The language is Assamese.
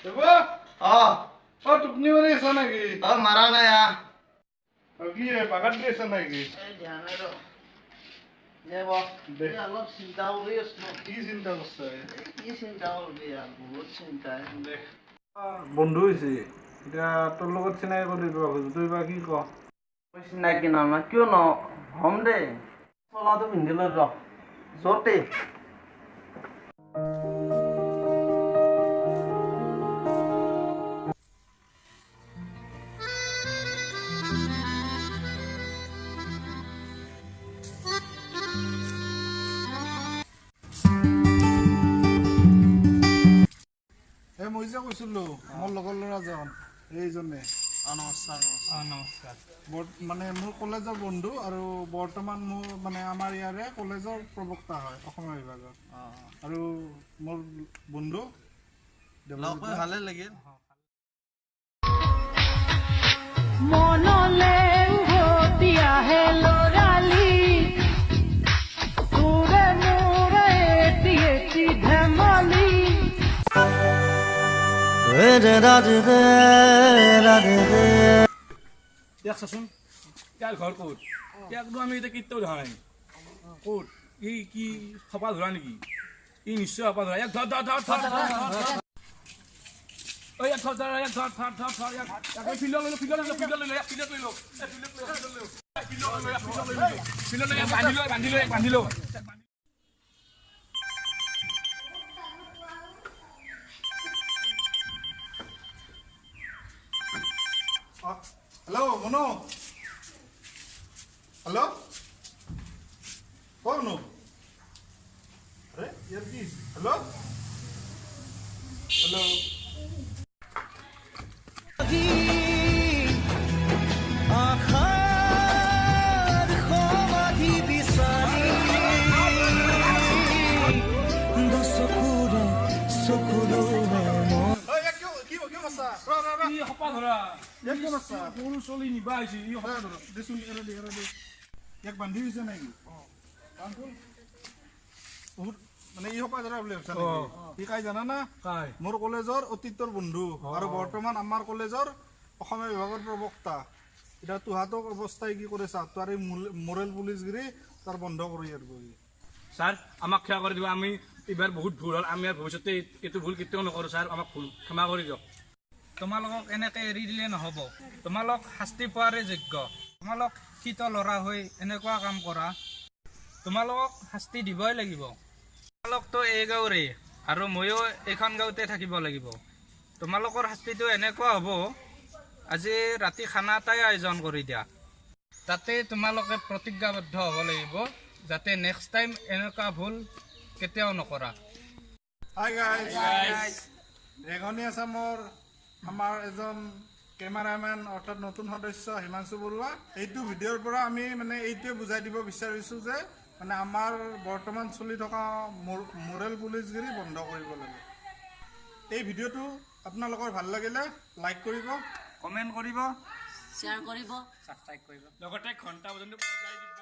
অ টোপনি মাৰি আছা নেকি? অ মাৰা নাই। কি ৰে বাগান দি আছা নেকি? অলপ চিন্তা কৰি আছো। কি চিন্তা কৰছা? কি চিন্তা কৰবি আৰু, বহুত চিন্তা। বন্ধু হৈছে এতিয়া তোৰ লগত চিনাকি কৰি দিব খুজো, তই বা কি ক? চিনাকি নহয় কিয় ন হ'ম দে, চলাটো পিন্ধি লৈ ৰ য'তে। মই যে কৈছিলো মোৰ লগৰ ল'ৰাজন এইজনে। নমস্কাৰ। নমস্কাৰ। মানে মোৰ কলেজৰ বন্ধু আৰু বৰ্তমান মোৰ মানে আমাৰ ইয়াৰে কলেজৰ প্ৰবক্তা হয় অসমীয়া বিভাগৰ, আৰু মোৰ বন্ধু। ভালে লাগিল। মনলে উভতি আহে ল'ৰালি, তোৰে মোৰে এটি এটি ধেমালি। ইয়াক চাচোন, ইয়াৰ ঘৰ ক'ত? ইয়াকতো আমি এতিয়া কেতিয়াও দেখা নাই। ক'ত ই? কি সপা ধৰা নেকি? ই নিশ্চয় সপা ধৰা। ইয়াক ধৰ ধৰ ধৰ ধৰ ধৰ। ঐ ইয়াক ধৰ ধৰ, ইয়াক ধৰ ধৰ ধৰ ধৰ। ইয়াক ফিল্ডত লৈ ফিল্ডত লৈ ফিল্ডত লৈ ইয়াক ফিল্ডত লৈ লওক। ফিল্ডত লৈ ফিল্ডত লৈ ফিল্ডত লৈ ফিল্ডত লৈ বান্ধি লৈ বান্ধি লৈ বান্ধি লওক। হেল্ল' মনু, হেল্ল' ক মনু। আৰে ইয়াৰ কি? Hello hello. ইয়াক বান্ধি দিছে নেকি? বহুত মানে ই সপা ধৰা বুলি ভাবছা নেকি? সি কাই জানা না? মোৰ কলেজৰ অতীতৰ বন্ধু আৰু বৰ্তমান আমাৰ কলেজৰ অসমীয়া বিভাগৰ প্ৰবক্তা। এতিয়া তোহাঁতক অৱস্থাই কি কৰে চা, তাৰ এই মৰেল পুলিচগিৰি তাৰ বন্ধ কৰি আৰু। ছাৰ আমাক ক্ষমা কৰি দিব, আমি এইবাৰ বহুত ভুল হ'ল, আমি আৰু ভৱিষ্যতে এইটো ভুল কেতিয়াও নকৰোঁ। ছাৰ আমাক ভুল ক্ষমা কৰি দিয়ক। তোমালোকক এনেকৈ এৰি দিলে নহ'ব, তোমালোক শাস্তি পোৱাৰে যোগ্য। তোমালোক শিক্ষিত ল'ৰা হৈ এনেকুৱা কাম কৰা, তোমালোকক শাস্তি দিবই লাগিব। তোমালোকতো এই গাঁৱৰে আৰু ময়ো এইখন গাঁৱতে থাকিব লাগিব। তোমালোকৰ শাস্তিটো এনেকুৱা হ'ব, আজি ৰাতি খানা এটাই আয়োজন কৰি দিয়া, তাতে তোমালোকে প্ৰতিজ্ঞাবদ্ধ হ'ব লাগিব যাতে নেক্সট টাইম এনেকুৱা ভুল কেতিয়াও নকৰা। হাই গাইজ, ৰেঙনি আছামৰ আমাৰ এজন কেমেৰামেন অৰ্থাৎ নতুন সদস্য হিমাংশু বৰুৱা। এইটো ভিডিঅ'ৰ পৰা আমি মানে এইটোৱে বুজাই দিব বিচাৰিছোঁ যে মানে আমাৰ বৰ্তমান চলি থকা মৰেল পুলিচগিৰি বন্ধ কৰিব লাগে। এই ভিডিঅ'টো আপোনালোকৰ ভাল লাগিলে লাইক কৰিব, কমেণ্ট কৰিব, শ্বেয়াৰ কৰিব, ছাবস্ক্ৰাইব কৰিব, লগতে ঘণ্টা বজাই দিব।